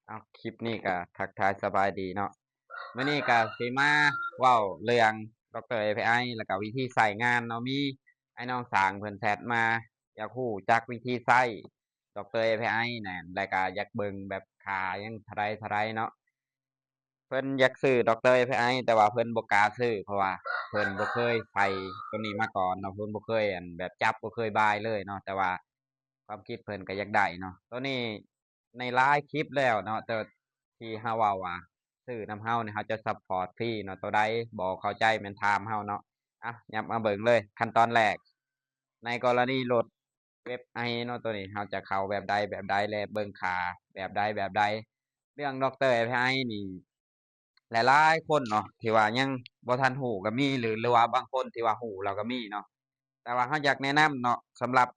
ເອົາ ຄລິບນີ້ກໍທັກທາຍສະບາຍດີເນາະ. ມື້ນີ້ກໍຊິມາເວົ້າເລື່ອງ ດອກເຕີ ເອ ພີ ໄອ ແລ້ວກໍວິທີໃຊ້ງານເນາະ. ມີອ້າຍນ້ອງຊ່າງເພິ່ນແຊັດມາ ຢາກຮູ້ຈັກວິທີໃຊ້ ດອກເຕີ ເອ ພີ ໄອ ນັ້ນ ແລ້ວກໍຢາກເບິ່ງແບບຄ່າຫຍັງເທົ່າໃດເທົ່າໃດເນາະ. ເພິ່ນຢາກຊື້ ດອກເຕີ ເອ ພີ ໄອ ແຕ່ວ່າເພິ່ນບໍ່ກ້າຊື້ ເພາະວ່າເພິ່ນບໍ່ເຄີຍໃຊ້ໂຕນີ້ມາກ່ອນເນາະ, ເພິ່ນບໍ່ເຄີຍ ອັນ ແບບຈັບ ບໍ່ເຄີຍບາຍເລີຍເນາະ. ແຕ່ວ່າຄວາມຄິດເພິ່ນກໍຢາກໄດ້ເນາະ ໂຕນີ້. ໃນຫຼາຍຄລິບແລ້ວເນາະ ແຕ່ທີ່ເຮົາເວົ້າວ່າຊື້ນຳເຮົານີ້ ເຮົາຈະຊັບພອດຟຣີເນາະ. ໂຕໃດບໍ່ເຂົ້າໃຈແມ່ນຖາມເຮົາເນາະ. ອ່ະ ຫຍັບມາເບິ່ງເລີຍ ຂັ້ນຕອນແລກ ໃນກໍລະນີລົດເວັບໄອເນາະ ໂຕນີ້ເຮົາຈະເຂົ້າແບບໃດແບບໃດ ແລະ ເບິ່ງຄ່າແບບໃດແບບໃດ. ເລື່ອງ ດອກເຕີ ເອ ພີ ໄອ ນີ້ ຫຼາຍໆຄົນເນາະ ທີ່ວ່າຍັງບໍ່ທັນຮູ້ກໍມີ ຫຼື ຫຼືວ່າບາງຄົນທີ່ວ່າຮູ້ແລ້ວກໍມີເນາະ. ແຕ່ວ່າເຮົາຢາກແນະນຳເນາະ ສຳລັບ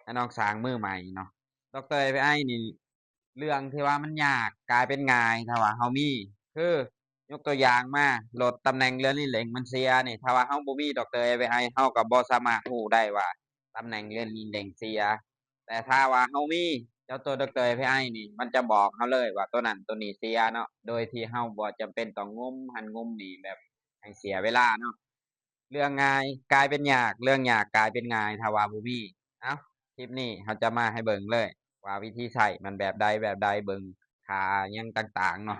ອ້າຍນ້ອງຊ່າງມືໃໝ່ເນາະ ດອກເຕີ ເອ ພີ ໄອ ນີ້ ເລື່ອງທີ່ວ່າມັນຍາກກາຍເປັນງ່າຍ ຖ້າວ່າເຮົາມີ ຄື ຍົກຕົວຢ່າງມາ ລົດຕຳແໜ່ງເລື່ອນລີ້ເລັງມັນເສຍນີ້ ຖ້າວ່າເຮົາບໍ່ມີ ດອກເຕີ ເອ ພີ ໄອ ເຮົາກໍບໍ່ສາມາດຮູ້ໄດ້ວ່າ ຕຳແໜ່ງເລື່ອນລີ້ເລັງເສຍ. ແຕ່ຖ້າວ່າເຮົາມີເຈົ້າໂຕ ດອກເຕີ ເອ ພີ ໄອ ນີ້ ມັນຈະບອກເຮົາເລີຍວ່າໂຕນັ້ນໂຕນີ້ເສຍເນາະ ໂດຍທີ່ເຮົາບໍ່ຈຳເປັນຕ້ອງງົມຫັ້ນງົມນີ້ ແບບໃຫ້ເສຍເວລາເນາະ. ເລື່ອງງ່າຍກາຍເປັນຍາກ ເລື່ອງຍາກກາຍເປັນງ່າຍ ຖ້າວ່າບໍ່ມີ. ເອົ້າ ຄລິບນີ້ເຮົາຈະມາໃຫ້ເບິ່ງເລີຍວ່າວິທີໃຊ້ມັນແບບໃດແບບໃດ ເບິ່ງຄ່າຫຍັງຕ່າງໆເນາະ.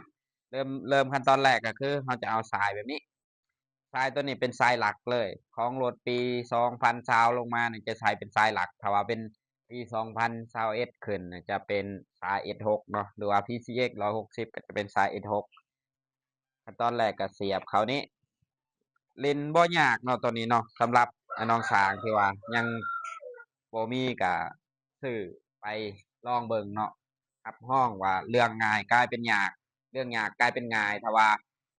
ເລີ່ມ ເລີ່ມຂັ້ນຕອນແລກກໍຄືເຮົາຈະເອົາສາຍແບບນີ້ ສາຍໂຕນີ້ເປັນສາຍຫຼັກເລີຍ ຂອງລົດປີສອງພັນຊາວລົງມານີ້ ຈະໃຊ້ເປັນສາຍຫຼັກ. ຖ້າວ່າເປັນປີສອງພັນຊາວເອັດຂຶ້ນ ຈະເປັນສາຍເອັສຫົກເນາະ ຫຼືວ່າ ພີ ຊີ ເອັກ ຮ້ອຍຫົກສິບ ກໍຈະເປັນສາຍເອັສຫົກ. ຂັ້ນຕອນແລກກໍສຽບເຂົ້ານີ້ ຫຼິ້ນບໍ່ຍາກເນາະໂຕນີ້ເນາະ. ສຳລັບອ້າຍນ້ອງຊ່າງທີ່ວ່າຍັງບໍ່ມີ ກໍຊື້ໄປລອງເບິ່ງເນາະ. ຮັບຮອງວ່າເລື່ອງງ່າຍກາຍເປັນຍາກ ເລື່ອງຍາກກາຍເປັນງ່າຍ. ຖ້າວ່າ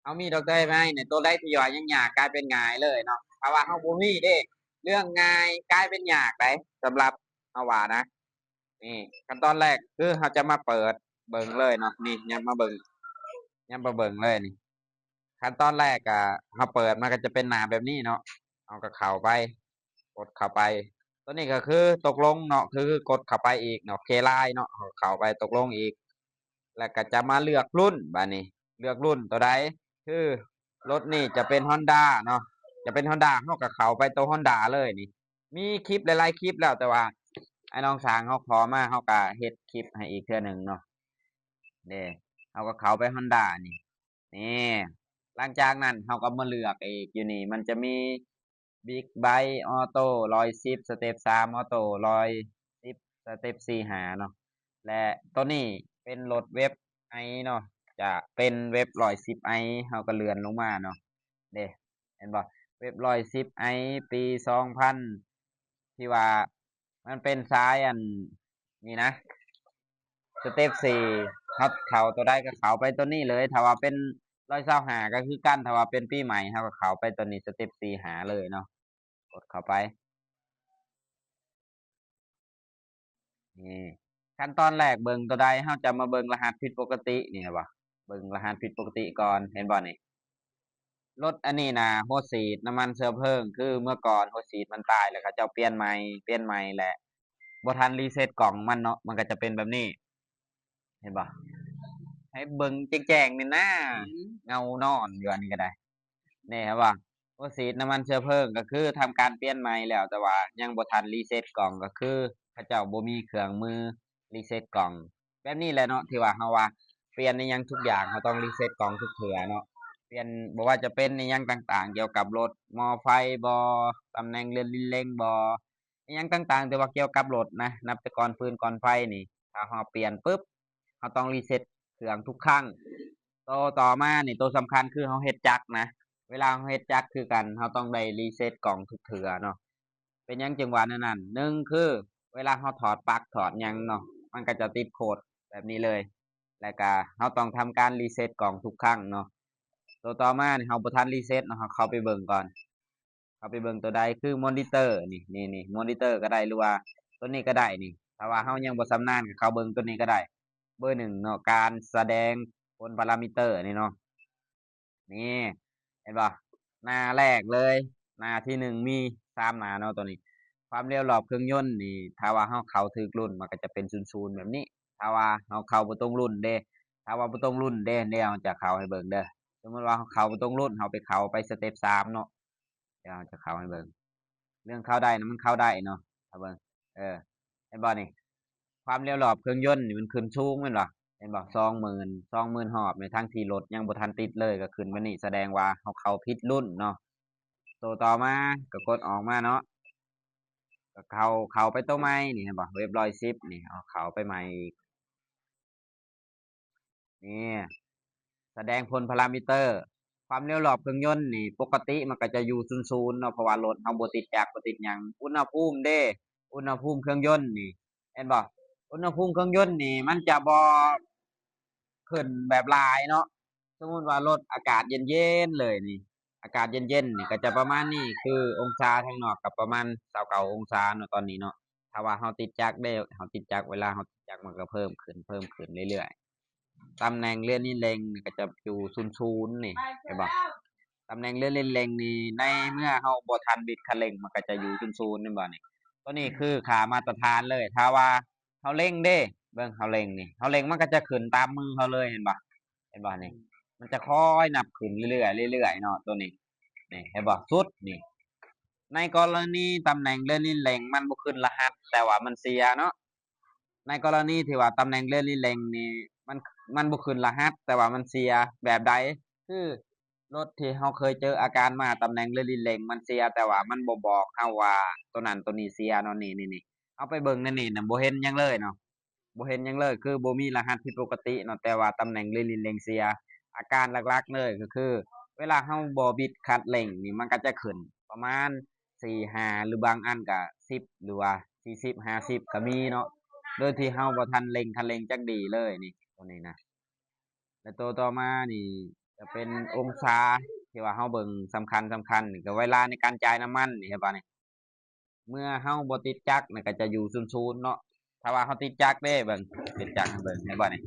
ເຮົາມີ ດອກເຕີ ເອ ພີ ໄອ ນີ້ ໂຕໃດທີ່ວ່າຍັງຍາກກາຍເປັນງ່າຍເລີຍເນາະ. ຖ້າວ່າເຮົາບໍ່ມີເດ້ ເລື່ອງງ່າຍກາຍເປັນຍາກໄດ໋ ສຳລັບເຮົາວ່ານະ. ນີ້ ຂັ້ນຕອນແລກຄືເຮົາຈະມາເປີດເບິ່ງເລີຍເນາະ. ນີ້ ຫຍັບມາເບິ່ງ ຫຍັບມາເບິ່ງເລີຍນີ້. ຂັ້ນຕອນແລກກະເຮົາເປີດ ມັນກໍຈະເປັນໜ້າແບບນີ້ເນາະ. ເຮົາກໍເຂົ້າໄປ ກົດເຂົ້າໄປ ໂຕນີ້ກໍຄືຕົກລົງເນາະ ຄືກົດເຂົ້າໄປອີກເນາະ ໂອເຄລາຍເນາະ. ເຮົາເຂົ້າໄປຕົກລົງອີກ ແລ້ວກໍຈະມາເລືອກລຸ້ນ. ບາດນີ້ເລືອກລຸ້ນໂຕໃດ ຄືລົດນີ້ຈະເປັນຮອນດ້າເນາະ ຈະເປັນຮອນດ້າ ເຮົາກໍເຂົ້າໄປໂຕຮອນດ້າເລີຍນີ້. ມີຄລິບຫຼາຍໆຄລິບແລ້ວ ແຕ່ວ່າອ້າຍນ້ອງຊ່າງເຮົາຂໍມາ ເຮົາກໍເຮັດຄລິບໃຫ້ອີກເທື່ອໜຶ່ງເນາະ. ເດ້ ເຮົາກໍເຂົ້າໄປຮອນດ້ານີ້ ນີ້ ຫຼັງຈາກນັ້ນເຮົາກໍມາເລືອກອີກ ຢູ່ນີ້ມັນຈະມີ ບິກໄບ ອໍໂຕ້ ຮ້ອຍສິບ ສະເຕັບສາມ ອໍໂຕ້ ຮ້ອຍສິບ ສະເຕັບສີ່ ຫ້າເນາະ. ແລະ ໂຕນີ້ເປັນລົດເວັບໄອເນາະ ຈະເປັນເວັບຮ້ອຍສິບໄອ ເຮົາກໍເລື່ອນລົງມາເນາະ. ເດ້ ເຫັນບໍ່ ເວັບຮ້ອຍສິບໄອ ປີສອງພັນ ທີ່ວ່າມັນເປັນສາຍອັນນີ້ນະ ສະເຕັບສີ່ ເຮົາເຂົ້າໂຕໃດກໍເຂົ້າໄປໂຕນີ້ເລີຍ. ຖ້າວ່າເປັນຮ້ອຍຊາວຫ້າກໍຄືກັນ ຖ້າວ່າເປັນປີໃໝ່ ເຮົາກໍເຂົ້າໄປໂຕນີ້ ສະເຕັບສີ່ ຫ້າເລີຍເນາະ. ກົດເຂົ້າໄປ ນີ້ ຂັ້ນຕອນແລກເບິ່ງໂຕໃດ ເຮົາຈະມາເບິ່ງລະຫັດຜິດປົກກະຕິນີ້ ເຫັນບໍ່ ເບິ່ງລະຫັດຜິດປົກກະຕິກ່ອນ ເຫັນບໍ່ນີ້. ລົດອັນນີ້ນະ ຫົວສີດນ້ຳມັນເຊື້ອເພີງ ຄືເມື່ອກ່ອນຫົວສີດມັນຕາຍ ແລ້ວເຂົາເຈົ້າປ່ຽນໃໝ່ ປ່ຽນໃໝ່ ແລະ ບໍ່ທັນຣີເຊັດກ່ອງມັນເນາະ ມັນກໍຈະເປັນແບບນີ້ ເຫັນບໍ່. ໃຫ້ເບິ່ງແຈ້ງໆນີ້ນາ ເງົານອນຢູ່ອັນນີ້ກໍໄດ້. ນີ້ ເຫັນບໍ່ ຫົວສີດນ້ຳມັນເຊື້ອເພີງ ກໍຄືທຳການປ່ຽນໃໝ່ແລ້ວ ແຕ່ວ່າຍັງບໍ່ທັນຣີເຊັດກ່ອງ ກໍຄືເຂົາເຈົ້າບໍ່ມີເຄື່ອງມືຣີເຊັດກ່ອງ. ແບບນີ້ແຫຼະເນາະ ທີ່ວ່າເຮົາວ່າປ່ຽນອີ່ຫຍັງທຸກຢ່າງ ເຮົາຕ້ອງຣີເຊັດກ່ອງທຸກເທື່ອເນາະ. ປ່ຽນ ບໍ່ວ່າຈະເປັນອີ່ຫຍັງຕ່າງໆ ກ່ຽວກັບລົດ ໝໍ້ໄຟບໍ ຕຳແໜ່ງເລື່ອນລີ້ເລັງບໍ ອີ່ຫຍັງຕ່າງໆ ທີ່ວ່າກ່ຽວກັບລົດນະ ນັບແຕ່ກ່ອນຟືນກ່ອນໄຟນີ້ ຖ້າເຮົາປ່ຽນປຶບ ເຮົາຕ້ອງຣີເຊັດເຄື່ອງທຸກຄັ້ງ. ໂຕຕໍ່ມານີ້ ໂຕສຳຄັນຄືເຮົາເຮັດຈັກນະ ເວລາເຮົາເຮັດຈັກຄືກັນ ເຮົາຕ້ອງໄດ້ຣີເຊັດກ່ອງທຸກເທື່ອເນາະ. ເປັນຫຍັງຈຶ່ງວ່າແນວນັ້ນ? ໜຶ່ງ ຄືເວລາເຮົາຖອດປັກຖອດຫຍັງເນາະ ມັນກໍຈະຕິດໂຄດແບບນີ້ເລີຍ ແລ້ວກໍເຮົາຕ້ອງທຳການຣີເຊັດກ່ອງທຸກຄັ້ງເນາະ. ໂຕຕໍ່ມານີ້ ເຮົາບໍ່ທັນຣີເຊັດເນາະ ເຮົາເຂົ້າໄປເບິ່ງກ່ອນ ເຂົ້າໄປເບິ່ງໂຕໃດ ຄືມໍນິເຕີນີ້ ນີ້ ນີ້ ມໍນິເຕີກໍໄດ້ ຫຼືວ່າໂຕນີ້ກໍໄດ້ນີ້. ຖ້າວ່າເຮົາຍັງບໍ່ຊຳນານ ກໍເຂົ້າເບິ່ງໂຕນີ້ກໍໄດ້ ເບີໜຶ່ງເນາະ ການສະແດງຜົນພາຣາມິເຕີນີ້ເນາະ. ນີ້ ເຫັນບໍ່ ໜ້າແລກເລີຍ ໜ້າທີໜຶ່ງ ມີສາມໜ້າເນາະ. ໂຕນີ້ ຄວາມເລວລອບເຄື່ອງຍົນນີ້ ຖ້າວ່າເຮົາເຂົ້າຖືກລຸ້ນ ມັນກໍຈະເປັນສູນໆແບບນີ້. ຖ້າວ່າເຮົາເຂົ້າບໍ່ຕົງລຸ້ນເດ້ ຖ້າວ່າບໍ່ຕ້ອງລຸ້ນເດ້ ດຽວເຮົາຈະເຂົ້າໃຫ້ເບິ່ງເດີ. ສົມມຸດວ່າເຮົາເຂົ້າບໍ່ຕ້ອງລຸ້ນ ເຮົາໄປເຂົ້າໄປສະເຕັບສາມເນາະ. ດຽວເຮົາຈະເຂົ້າໃຫ້ເບິ່ງ. ເລື່ອງເຂົ້າໄດ້ນະ ມັນເຂົ້າໄດ້ເນາະ. ເຮົາເບິ່ງ ເອີ ເຫັນບໍ່ນີ້? ຄວາມລຽວລອບເຄື່ອງຍົນນີ້ມັນຂຶ້ນສູງແມ່ນບໍ່? ເຫັນບໍ່? ສອງໝື່ນ ສອງໝື່ນຮອບໃນທັງທີ່ລົດຍັງບໍ່ທັນຕິດເລີຍ ກໍຂຶ້ນມານີ້ ສະແດງວ່າເຮົາເຂົ້າຜິດລຸ້ນເນາະ. ໂຕຕໍ່ມາກໍກົດອອກມາເນາະ ກໍເຂົ້າ ເຂົ້າໄປໂຕໃໝ່ນີ້ ເຫັນບໍ່? ເວັບຮ້ອຍສິບນີ້ ເອົາເຂົ້າໄປໃໝ່ອີກ. ນີ້ ສະແດງຜົນພາຣາມິເຕີ ຄວາມລຽວລອບເຄື່ອງຍົນນີ້ ປົກກະຕິມັນກໍຈະຢູ່ສູນໆເນາະ ເພາະວ່າລົດເຮົາບໍ່ຕິດຈັກ ບໍ່ຕິດຫຍັງ. ອຸນຫະພູມເດ້ ອຸນຫະພູມເຄື່ອງຍົນນີ້ ເຫັນບໍ່? ອຸນຫະພູມເຄື່ອງຍົນນີ້ມັນຈະບໍ່ຂຶ້ນແບບຫຼາຍເນາະ. ສົມມຸດວ່າລົດອາກາດເຢັນໆເລີຍນີ້ ອາກາດເຢັນໆນີ້ກໍຈະປະມານນີ້ ຄືອົງສາທາງນອກກໍປະມານຊາວເກົ້າອົງສາເນາະ ຕອນນີ້ເນາະ. ຖ້າວ່າເຮົາຕິດຈັກເດ້ ເຮົາຕິດຈັກ ເວລາເຮົາຕິດຈັກມັນກໍເພີ່ມຂຶ້ນ ເພີ່ມຂຶ້ນເລື້ອຍໆ. ຕຳແໜ່ງເລື່ອນລີນເລັ່ງນີ້ກໍຈະຢູ່ສູນໆນີ້ ເຫັນບໍ່? ຕຳແໜ່ງເລື່ອນລີນເລັ່ງນີ້ ໃນເມື່ອເຮົາບໍ່ທັນບິດຄັນເລັ່ງ ມັນກໍຈະຢູ່ສູນໆ ເຫັນບໍ່ນີ້? ຕົວນີ້ຄືຄ່າມາດຕະຖານເລີຍ. ຖ້າວ່າເຮົາເລັ່ງເດ້ ເບິ່ງ ເຮົາເລັ່ງນີ້ ເຮົາເລັ່ງມັນກໍຈະຂຶ້ນຕາມມືເຮົາເລີຍ ເຫັນບໍ່? ເຫັນບໍ່ນີ້? ມັນຈະຄ່ອຍນັບຂຶ້ນເລື້ອຍໆ ເລື້ອຍໆເນາະ ຕົວນີ້ ນີ້ ເຫັນບໍ່? ສຸດນີ້. ໃນກໍລະນີຕຳແໜ່ງເລື່ອນລີນເລັ່ງມັນບໍ່ຂຶ້ນລະຫັດ ແຕ່ວ່າມັນເສຍເນາະ. ໃນກໍລະນີທີ່ວ່າຕຳແໜ່ງເລື່ອນລີນເລັ່ງນີ້ ມັນ ມັນບໍ່ຂຶ້ນລະຫັດ ແຕ່ວ່າມັນເສຍ ແບບໃດ? ຄືລົດທີ່ເຮົາເຄີຍເຈີອາການມາ ຕຳແໜ່ງເລື່ອນລີນເລັ່ງມັນເສຍ ແຕ່ວ່າມັນບໍ່ບອກເຮົາວ່າໂຕນັ້ນໂຕນີ້ເສຍເນາະ. ນີ້ ນີ້ ນີ້ ເຮົາໄປເບິ່ງໃນນີ້ນະ ບໍ່ເຫັນຫຍັງເລີຍເນາະ. ບໍ່ເຫັນຫຍັງເລີຍ ຄືບໍ່ມີລະຫັດຜິດປົກກະຕິເນາະ ແຕ່ວ່າຕຳແໜ່ງເລື່ອນລີນເລັ່ງເສຍ. ອາການຫຼັກໆເລີຍກໍຄື ເວລາເຮົາບໍ່ບິດຄັນເລັ່ງນີ້ ມັນກໍຈະຂຶ້ນປະມານສີ່ ຫ້າ ຫຼືບາງອັນກໍສິບ ຫຼືວ່າສີ່ສິບ ຫ້າສິບກໍມີເນາະ ໂດຍທີ່ເຮົາບໍ່ທັນເລັ່ງຄັນເລັ່ງຈັກດີ້ເລີຍນີ້ ຕົວນີ້ນະ. ແລະໂຕຕໍ່ມານີ້ຈະເປັນອົງສາທີ່ວ່າເຮົາເບິ່ງສຳຄັນໆ ນີ້ກໍເວລາໃນການຈ່າຍນ້ຳມັນນີ້ ເຫັນບໍ່ນີ້? ເມື່ອເຮົາບໍ່ຕິດຈັກນະ ກໍຈະຢູ່ສູນໆເນາະ. ຖ້າວ່າເຮົາຕິດຈັກເດ້ ເບິ່ງ ຕິດຈັກໃຫ້ເບິ່ງ ເຫັນບໍ່ນີ້?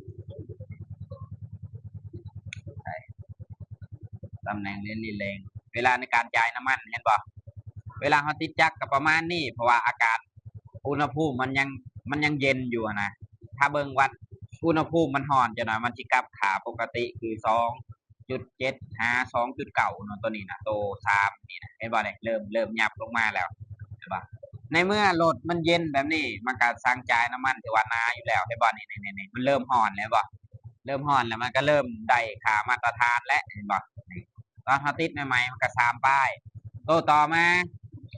ຕຳແໜ່ງເລ່ນລີເລັງ ເວລາໃນການຈ່າຍນ້ຳມັນ ເຫັນບໍ່? ເວລາເຮົາຕິດຈັກກໍປະມານນີ້ ເພາະວ່າອາກາດ ອຸນຫະພູມມັນຍັງ ມັນຍັງເຢັນຢູ່ຫັ້ນນະ. ຖ້າເບິ່ງວັດອຸນຫະພູມມັນຮ້ອນຈັກໜ່ອຍ ມັນຊິກັບຄ່າປົກກະຕິຄືສອງ ຈຸດເຈັດ ຫາ ສອງຈຸດເກົ້າເນາະ ໂຕນີ້ນະ ໂຕສາມນີ້ນະ ເຫັນບໍ່ນີ້? ເລີ່ມ ເລີ່ມຫຍັບລົງມາແລ້ວ ເຫັນບໍ່? ໃນເມື່ອລົດມັນເຢັນແບບນີ້ ມັນກໍສັ່ງຈ່າຍນ້ຳມັນຖືວ່າໜາຢູ່ແລ້ວ ເຫັນບໍ່? ນີ້ ນີ້ ນີ້ ນີ້ ມັນເລີ່ມຮ້ອນແລ້ວ ເຫັນບໍ່? ເລີ່ມຮ້ອນແລ້ວ ມັນກໍເລີ່ມໄດ້ຄ່າມາດຕະຖານແລ້ວ ເຫັນບໍ່? ນີ້ ຕອນເຮົາຕິດໃໝ່ໆ ມັນກໍສາມປາຍ. ໂຕຕໍ່ມາ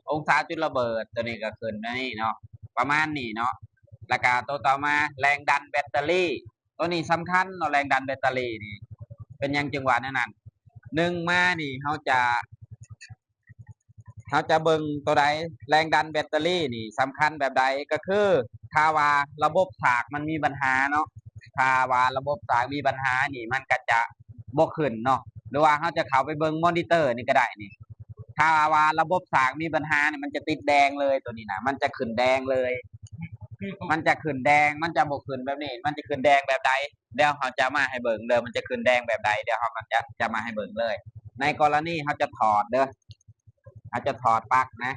ອົງສາຈຸດລະເບີດ ໂຕນີ້ກໍຂຶ້ນມານີ້ເນາະ ປະມານນີ້ເນາະ. ແລ້ວກໍໂຕຕໍ່ມາ ແຮງດັນແບັດເຕີຣີ ໂຕນີ້ສຳຄັນເນາະ ແຮງດັນແບັດເຕີຣີນີ້. ເປັນຫຍັງຈຶ່ງວ່າແນວນັ້ນ? ໜຶ່ງມານີ້ ເຮົາຈະ ເຮົາຈະເບິ່ງໂຕໃດ? ແຮງດັນແບັດເຕີຣີນີ້ສຳຄັນແບບໃດ? ກໍຄືຖ້າວ່າລະບົບສາກມັນມີບັນຫາເນາະ ຖ້າວ່າລະບົບສາກມີບັນຫານີ້ ມັນກໍຈະບໍ່ຂຶ້ນເນາະ ຫຼືວ່າເຮົາຈະເຂົ້າໄປເບິ່ງມໍນິເຕີນີ້ກໍໄດ້ນີ້. ຖ້າວ່າລະບົບສາກມີບັນຫານີ້ ມັນຈະຕິດແດງເລີຍ ໂຕນີ້ນະ ມັນຈະຂຶ້ນແດງເລີຍ ມັນຈະຂຶ້ນແດງ ມັນຈະບໍ່ຂຶ້ນແບບນີ້ ມັນຈະຂຶ້ນແດງແບບໃດ? ດຽວເຮົາຈະມາໃຫ້ເບິ່ງເດີ ມັນຈະຂຶ້ນແດງແບບໃດ ດຽວເຮົາກໍຈະ ຈະມາໃຫ້ເບິ່ງເລີຍ. ໃນກໍລະນີເຮົາຈະຖອດເດີ ເຮົາຈະຖອດປລັກນະ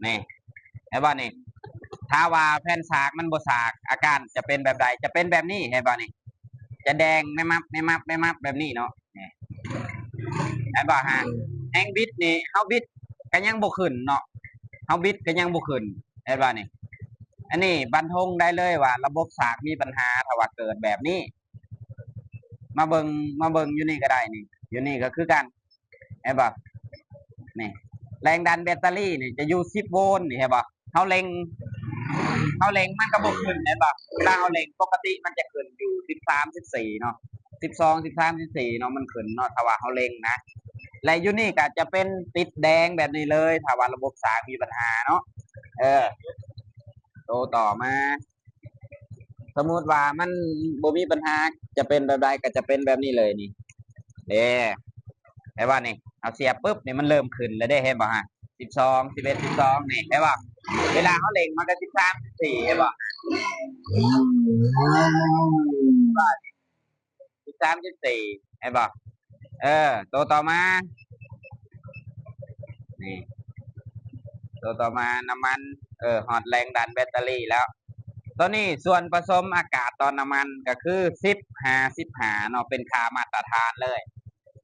ນີ້ ເຫັນບໍ່ນີ້? ຖ້າວ່າແຜ່ນສາກມັນບໍ່ສາກ ອາການຈະເປັນແບບໃດ? ຈະເປັນແບບນີ້ ເຫັນບໍ່ນີ້? ຈະແດງແມບໆ ແມບໆ ແບບນີ້ເນາະ ນີ້ ເຫັນບໍ່ຮະ? ແຮງບິດນີ້ ເຮົາບິດກໍຍັງບໍ່ຂຶ້ນເນາະ ເຮົາບິດກໍຍັງບໍ່ຂຶ້ນ ເຫັນບໍ່ນີ້? ອັນນີ້ຟັນທົງໄດ້ເລີຍວ່າລະບົບສາກມີບັນຫາ ຖ້າວ່າເກີດແບບນີ້. ມາເບິ່ງ ມາເບິ່ງຢູ່ນີ້ກໍໄດ້ນີ້ ຢູ່ນີ້ກໍຄືກັນ ເຫັນບໍ່? ນີ້ ແຮງດັນແບັດເຕີຣີນີ້ຈະຢູ່ສິບໂວນນີ້ ເຫັນບໍ່? ເຮົາເລັ່ງ ເຮົາເລັ່ງມັນກໍບໍ່ຂຶ້ນ ເຫັນບໍ່? ເວລາເຮົາເລັ່ງປົກກະຕິມັນຈະຂຶ້ນຢູ່ສິບສາມ ສິບສີ່ເນາະ ສິບສອງ ສິບສາມ ສິບສີ່ເນາະ ມັນຂຶ້ນເນາະ ຖ້າວ່າເຮົາເລັ່ງນະ. ແລະຢູ່ນີ້ກໍຈະເປັນຕິດແດງແບບນີ້ເລີຍ ຖ້າວ່າລະບົບສາກມີບັນຫາເນາະ. ເອີ ໂຕຕໍ່ມາ ສົມມຸດວ່າມັນບໍ່ມີບັນຫາ ຈະເປັນແບບໃດ? ກໍຈະເປັນແບບນີ້ເລີຍນີ້ ເດ້ ແຕ່ວ່ານີ້ ເຮົາສຽບປຶບນີ້ ມັນເລີ່ມຂຶ້ນແລ້ວເດ້ ເຫັນບໍ່ຮະ? ສິບສອງ ສິບເອັດ ສິບສອງ ນີ້ ເຫັນບໍ່? ເວລາເຮົາເລັ່ງມັນກໍສິບສາມ ສິບສີ່ ເຫັນບໍ່? ສິບສາມ ສິບສີ່ ເຫັນບໍ່? ເອີ ໂຕຕໍ່ມາ ນີ້ ໂຕ ຕົວຕໍ່ມານ້ຳມັນ ເອີ ຮອດແຮງດັນແບັດເຕີຣີແລ້ວ. ຕົວນີ້ສ່ວນປະສົມອາກາດຕໍ່ນ້ຳມັນກໍຄືສິບຫາສິບຫ້າເນາະ ເປັນຄ່າມາດຕະຖານເລີຍ.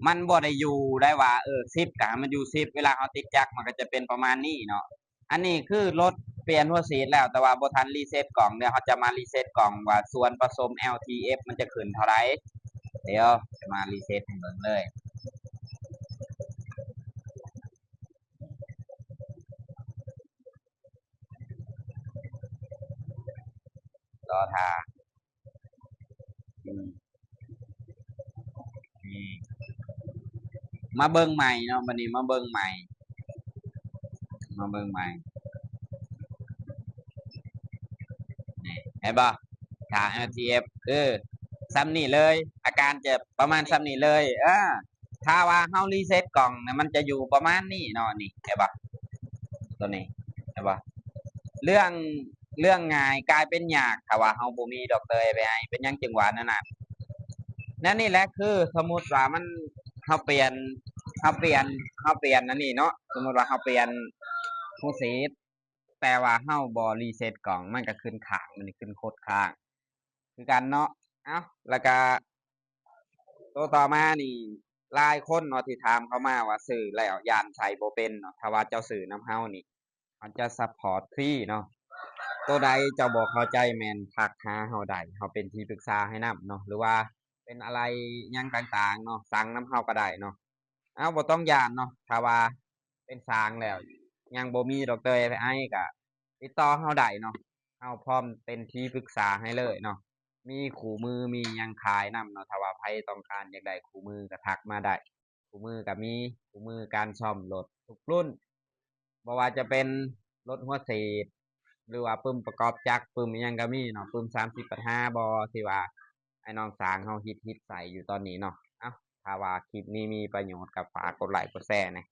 ມັນບໍ່ໄດ້ຢູ່ໄດ້ວ່າ ເອີ ສິບກໍໃຫ້ມັນຢູ່ສິບ ເວລາເຮົາຕິດຈັກມັນກໍຈະເປັນປະມານນີ້ເນາະ. ອັນນີ້ຄືລົດປ່ຽນຫົວສີດແລ້ວ ແຕ່ວ່າບໍ່ທັນຣີເຊັດກ່ອງ. ດຽວເຮົາຈະມາຣີເຊັດກ່ອງວ່າສ່ວນປະສົມ ແອລທີເອັຟ ມັນຈະຂຶ້ນເທົ່າໃດ. ດຽວຈະມາຣີເຊັດໃຫ້ເບິ່ງເລີຍ. ລໍຖ້າ ອືມ ນີ້ ມາເບິ່ງໃໝ່ເນາະ. ບັດນີ້ມາເບິ່ງໃໝ່ ມາເບິ່ງໃໝ່ ນີ້ ເຫັນບໍ່? ຄ່າ ແອລທີເອັຟ ຄືສ່ຳນີ້ເລີຍ ອາການຈະປະມານສ່ຳນີ້ເລີຍ. ເອີ ຖ້າວ່າເຮົາຣີເຊັດກ່ອງນະ ມັນຈະຢູ່ປະມານນີ້ເນາະ. ນີ້ ເຫັນບໍ່? ຕົວນີ້ ເຫັນບໍ່? ເລື່ອງ ເລື່ອງງ່າຍກາຍເປັນຍາກ ຖ້າວ່າເຮົາບໍ່ມີດັອກເຕີເອໄອ. ເປັນຫຍັງຈຶ່ງວ່າແນວນັ້ນ? ແນວນີ້ແຫຼະ ຄືສົມມຸດວ່າມັນ ເຮົາປ່ຽນ ເຮົາປ່ຽນ ເຮົາປ່ຽນອັນນີ້ເນາະ. ສົມມຸດວ່າເຮົາປ່ຽນຫົວສີດ ແຕ່ວ່າເຮົາບໍ່ຣີເຊັດກ່ອງ ມັນກໍຂຶ້ນຄ້າງ ມັນຂຶ້ນໂຄດຄ້າງຄືກັນເນາະ. ເອົ້າ ແລ້ວກໍຕົວຕໍ່ມານີ້ ຫຼາຍຄົນເນາະທີ່ຖາມເຂົ້າມາວ່າຊື້ແລ້ວຢ້ານໃຊ້ບໍ່ເປັນເນາະ. ຖ້າວ່າເຈົ້າຊື້ນຳເຮົານີ້ ເຮົາຈະຊັບພອດຟຣີເນາະ. ຕົວໃດເຈົ້າບໍ່ເຂົ້າໃຈແມ່ນທັກຫາເຮົາໄດ້ ເຮົາເປັນທີ່ປຶກສາໃຫ້ນຳເນາະ ຫຼືວ່າເປັນອະໄລຫຍັງຕ່າງໆເນາະ ສັ່ງນຳເຮົາກໍໄດ້ເນາະ. ເອົາ ບໍ່ຕ້ອງຢ້ານເນາະ ຖ້າວ່າເປັນຊ່າງແລ້ວ ຍັງບໍ່ມີດັອກເຕີເອໄອ ກໍຕິດຕໍ່ເຮົາໄດ້ເນາະ. ເຮົາພ້ອມເປັນທີ່ປຶກສາໃຫ້ເລີຍເນາະ. ມີຄູ່ມື ມີຫຍັງຂາຍນຳເນາະ. ຖ້າວ່າໃຜຕ້ອງການຢາກໄດ້ຄູ່ມືກໍທັກມາໄດ້. ຄູ່ມືກໍມີ ຄູ່ມືການສ້ອມລົດທຸກລຸ້ນ ບໍ່ວ່າຈະເປັນລົດຫົວສີດ ຫຼືວ່າປຶ້ມປະກອບຈັກ ປຶ້ມອີ່ຫຍັງກໍມີເນາະ. ປຶ້ມສາມສິບແປດຫ້າບໍ ທີ່ວ່າອ້າຍນ້ອງຊ່າງເຮົາຮິດໆໃສ່ຢູ່ຕອນນີ້ເນາະ. ເອົ້າ ຖ້າວ່າຄລິບນີ້ມີປະໂຫຍດກໍຝາກກົດໄລກົດແຊແດ່.